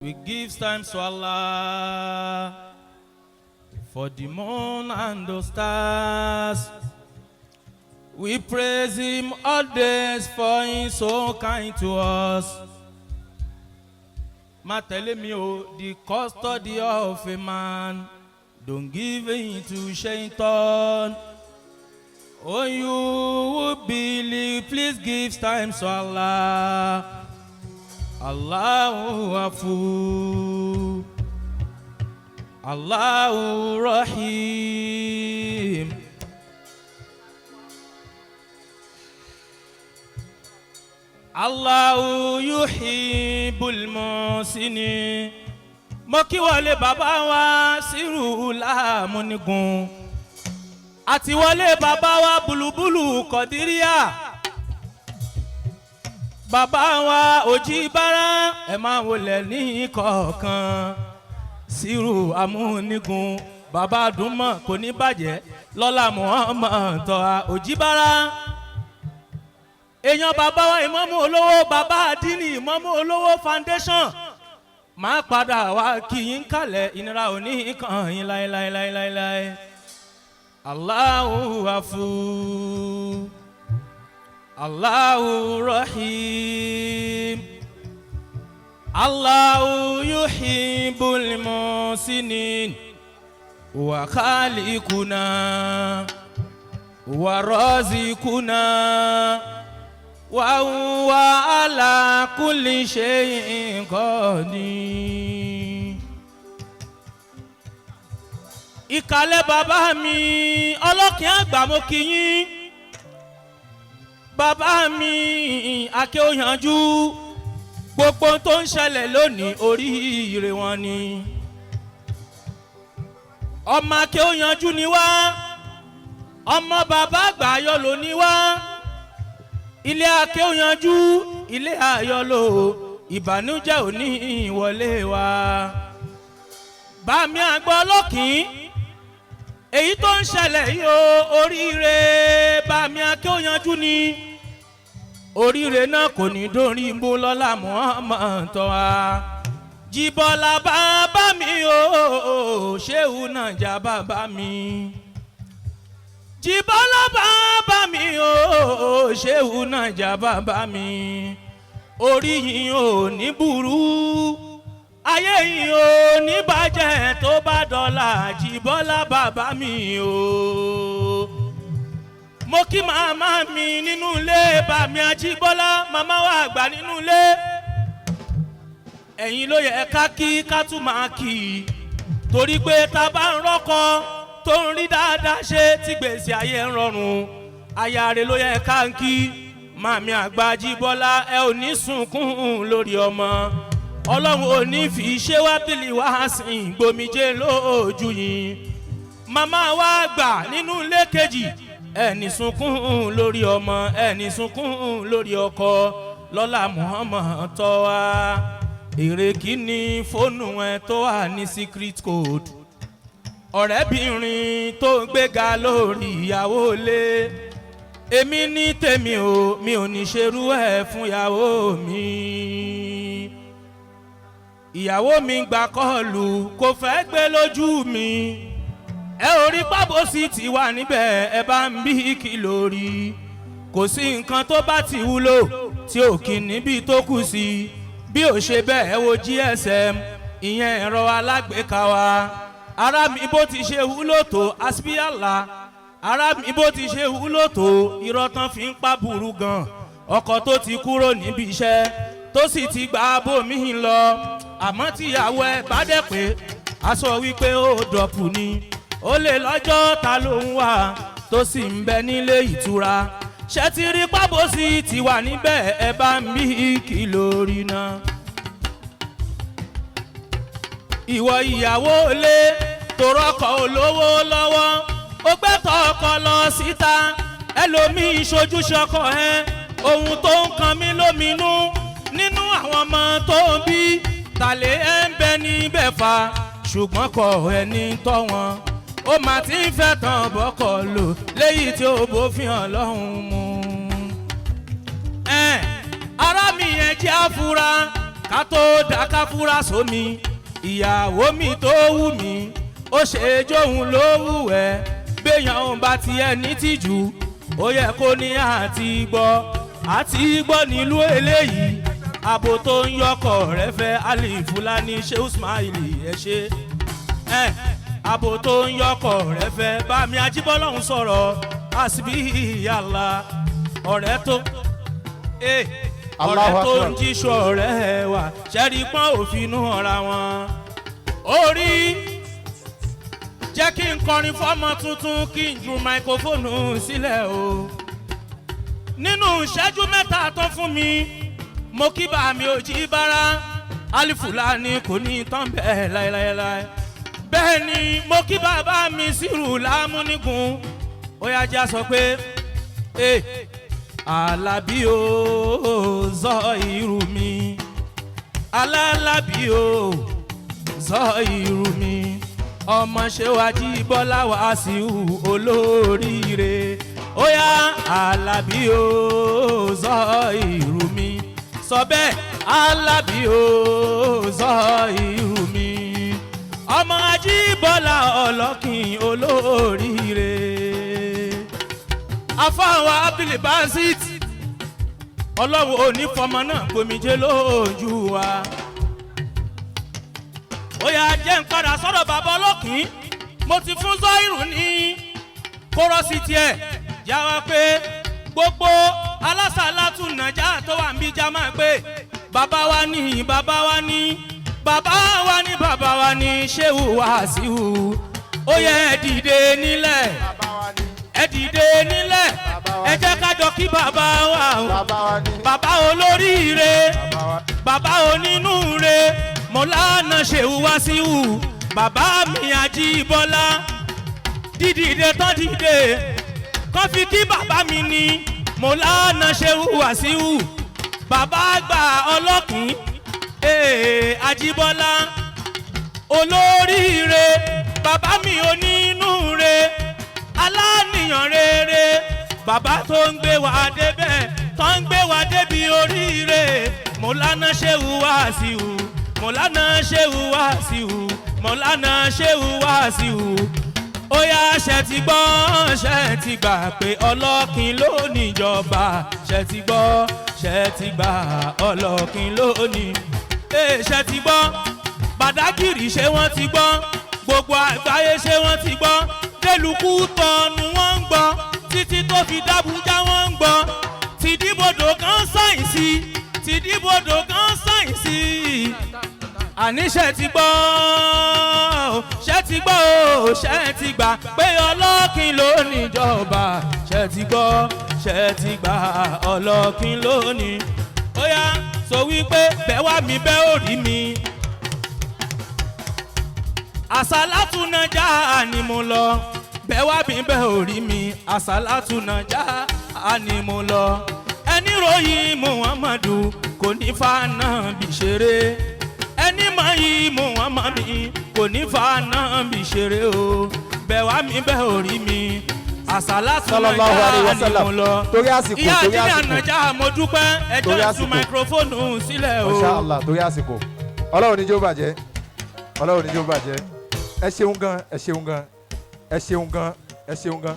We give thanks to Allah for the moon and the stars. We praise Him all days for He so kind to us. Má tẹ̀lé mi o, the custody of a man don't give in to Shaitan. Oh, you who believe, please give thanks to Allah. Allahu Afu, Allahu Rahim. Allahu yuhibbul muhsinin. Mo kí wọlé bàbá wa sírù láàmúnigun àti wọlé bàbá wa bùlùbùlù kọ̀díríà, bàbá wa òjì bára, ẹ máa wọlé ní kọ̀ọ̀kan. Sírù amúnigun, bàbá dùnmọ̀, kò ní bàjẹ́ lọ́la Muhammad tọ́ha òjì bára. Èèyàn bàbá wa ìmọ̀mú olówó, bàbá àdínì, ìmọ̀mú olówó foundation, máa padà wá kí yín kalẹ̀. Ìnira òní kàn yín láéláéláéláé. Allahu afu, Allahu Rahim, Allahu yuhibbul muhsinin wa khaliquna wa razikuna wa huwa ala kulli shay'in qadir. Ìkàlẹ̀ bàbá mi ọlọ́kìn àgbà, mo kí yín. Bàbá mi akéwòyànjú, gbogbo tó ń ṣẹlẹ̀ lónìí, oríire wọn ni. Ọmọ akéwòyànjú ni wá, ọmọ bàbá àgbà ayọ̀ ló ní wá. Ilé akéwòyànjú, ilé ayọ̀ ló, ìbànújẹ́ ò ní ìwọlé wa. Bàmí àgbọ̀ ọlọ́kìn, èyí tó ń ṣẹlẹ̀ yìí o, oríire bàmí akéwòyànjú ni. Oríire náà kò ní dórí mú lọ́la Muhammad tọ́ha. Jíbọ́lá bàbá mi o, ṣéwù náà já bàbá mi. Jíbọ́lá bàbá mi o, ṣéwù náà já bàbá mi. Orí yìí ò ní burú, ayé yìí ò ní bàjẹ́ tó bá dọ̀la. Jíbọ́lá bàbá mi o, mo kí màmá mi nínú ilé, bàmí Ajíbọ́lá, màmá wa àgbà nínú ilé. Ẹ̀yin ló yẹ ká kí, ká tún máa kì í, torí pé tá a bá ń rọ́kọ tó ń rí dáadáa ṣe, tí gbèsè ayé ń rọrùn, aya rẹ̀ ló yẹ ká ń kí. Màmí àgbà Ajíbọ́lá, ẹ ò ní sunkún lórí ọmọ. Ọlọ́run ò ní fi ṣé wá bìlì wá sìn gbòmíjé lójú yìí. Màmá wa gbà nínú ilé kejì, ẹni sunkún lórí ọmọ, ẹni sunkún lórí ọkọ lọ́la Muhammad tọ́wá. Èrè kí ni fóònù ẹ tó wà ní secret code? Ọ̀rẹ́bìnrin tó ń gbéga lórí ìyàwó lé, èmi ní tèmi o, mi ò ní ṣerú ẹ̀ fún ìyàwó mi. Ìyàwó mi gba call, kò fẹ́ gbé lójú mi. Ẹ ò rí pábòsí ti wà níbẹ̀, ẹ bá ń bí kí lórí. Kò sí nǹkan tó bá ti wúlò tí ò kì níbi tó kù sí. Bí ò ṣe bẹ́ẹ̀, ẹ wo GSM, ìyẹn ẹ̀rọ alágbèéká wa. Ara mi, bó ti ṣe wúlò tó, aspíàlà. Ara mi, bó ti ṣe wúlò tó, irọ́ tán fi ń pa burú gan. Ọkọ tó ti kúrò níbi iṣẹ́, tó sì ti gba bòmíì lọ, àmọ́ tíyàwó ẹ bá dẹ̀ pé a sọ wípé ó dọ̀pù ni, ó lè lọ́jọ́ ta ló ń wà tó sì ń bẹ nílé ìtura. Ṣé ti rí pábòsí ti wà níbẹ̀? Ẹ bá ń bí kí lórí náà. Ìwọ ìyàwó lé torọkọ olówó lọ́wọ́, ó gbẹ́tọ̀ ọkọ lọ síta, ẹlòmíín ṣojúṣọkọ ẹ. Ohun tó ń kan mí lóminú nínú àwọn ọmọ tó ń bí tàlẹ́ ẹ̀ ń bẹ níbẹ̀ fa, ṣùgbọ́n kọ ẹni tọ́ wọn, ó mà ti ń fẹ́ tán bọ́kọ̀ lò léyìí tí ó bófin Ọlọ́run mu. Ẹ̀, ara mi yẹn jẹ́ àfúrá. Ká tó dáká fúra sómi, ìyàwó mi tó wù mí, ó ṣe é jóun ló wù ẹ́. Béèyàn òun bá tiẹ̀ ní tìjú, ó yẹ kó ní àti gbọ́, àti gbọ́ nílùú eléyìí. Abo tó ń yọkọ̀ rẹ fẹ́ Ali Fúlàní Sheu Ismaili, ẹ ṣe ẹ. Abo tó ń yọkọ̀ rẹ fẹ́ bámi Ajíbọ́lọ́hún sọ̀rọ̀ àsìbí yàrá ọ̀rẹ́ tó ọ̀rẹ́ Allahu tó Akbar. ń jíṣọ́ ọ̀rẹ́ wa ṣẹ́rí pọ́n òfin inú ọ̀ra wọn. Orí jẹ́ kí n kọrin fọ́mọ tuntun, kí n ju máikrófóònù sílẹ̀ o. Nínú ìṣẹ́jú 3 tán fún mi, mo kí bá mi ò jí bára Alifulani kò ní tán bẹ́ẹ̀ láéláéláé. Bẹ́ẹ̀ ni mo kí bàbá mi Sírù Lámúnígun. Ó yá, já sọ pé Alábí o, zọ irú mi, Alábí o, zọ irú mi, ọmọ ṣèwájú Bọ́lá Wàsíù olóríire. Ó yá, Alábí o, zọ irú mi, sọ bẹ́ẹ̀, Alábí o, zọ irú mi, ọmọ Ajíbọ́lá ọlọ́kìn olóríire. Afáwọn Abdulbasit, Ọlọ́run ò ní fọmọ náà gbomijé lójú wa. Ó yá, jẹ́ ń padà sọ́dọ̀ bàbá ọlọ́kìn. Mo ti fún Zọ́ìrù ní kórọ́sì tiẹ̀ jáwá pé gbogbo alásàlátù Nàjà tó wà ń bí já máa pé bàbá wa ní, bàbá wa ní, bàbá wa ní, bàbá wa ní Ṣéwù Wàsíù. Ó yẹ, ẹ dìde nílẹ̀, ẹ dìde nílẹ̀, ẹ jẹ́ ká jọ kí bàbá wa o. Bàbá wa ní. Bàbá olóríire, Bàbá wa. Bàbá onínúure, Mọ̀lánà Ṣèwú Wàsíù, bàbá mi Àjíbọ́lá. Dídìde tán dìde kán fi kí bàbá mi ní Mọ̀lánà Ṣèwú Wàsíù, bàbá àgbà ọlọ́kìn ee Àjíbọ́lá olóríire, bàbá mi onínúure, aláníyàn rere, bàbá tó ń gbé wa débẹ̀, tó ń gbé wa débi oríire. Mọ̀lánà Ṣéwù Wàsíù, Mọ̀lánà Ṣéwù Wàsíù, Mọ̀lánà Ṣéwù Wàsíù. Ó yá, ṣe ti gbọ́, ṣe ti gbà pé ọlọ́kin ló níjọba? Ṣe ti gbọ́, ṣe ti gbà, ọlọ́kin ló ní? Ee, ṣe ti gbọ́? Bàdágìrì, ṣé wọ́n ti gbọ́? Gbogbo àgbáyé, ṣé wọ́n ti gbọ́? Délùkú tọ̀nù wọ́n ń gbọ́, títí tó fi dábújá wọ́n ń gbọ́, tìdíbodò kan sáyìnsì, tìdíbodò kan sáyìnsì. Àní ṣe ti gbọ́, ṣe ti gbọ́ o, ṣe ti gbà pé ọlọ́kin ló níjọba? Ṣe ti gbọ́, ṣe ti gbà, ọlọ́kin ló ní? Ó yá, sọ wípé bẹ́ẹ̀ wá mi, bẹ́ẹ̀ ò rí mi, Àsálàtù Nàjà ni mo lọ. Bẹ́ẹ̀ wá mi, bẹ́ẹ̀ ò rí mi, Àsálàtù Nàjà ni mo lọ. Ẹni ròyìn Muhammadu kò ní fa náà bí ṣeré, ẹni mọ̀ yìí Muhammad mi kò ní fa náà bí ṣeré o. Bẹ́ẹ̀ wá mi, bẹ́ẹ̀ ò rí mi, Àsálàtù Sallallahu alayhi wa Nàjà ni sallam. mo lọ. Torí àsìkò, Ìyá torí àdínní àsìkò. ànàjà, mo dúpẹ́. Ẹjọ́ Torí ìtú àsìkò. máikrófóònù sílẹ̀ o. Masha Allah, torí àsìkò, Ọlọ́run ní jẹ́ ó bàjẹ́, Ọlọ́run ní jẹ́ ó bàjẹ́. Ẹ ṣeun gan, ẹ ṣeun gan, ẹ ṣeun gan, ẹ ṣeun gan.